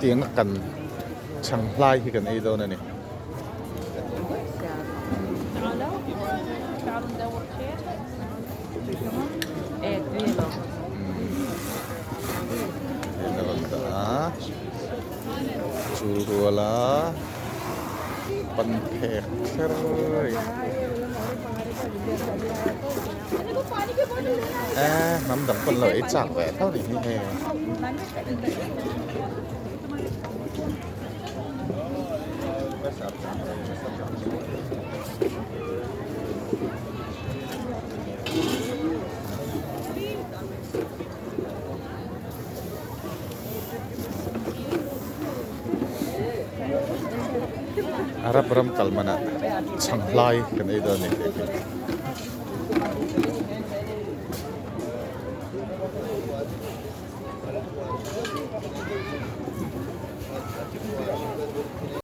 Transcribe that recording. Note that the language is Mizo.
Hetianga kan chhang hlai hi kan ei dawn a ni. Hei a rawn dah a, chu ruala pan phek kher a hnam dang pawn lo ei chak ve tho ni hi hei. Arab ram kal manah chhang hlai kan ei dawn a ni.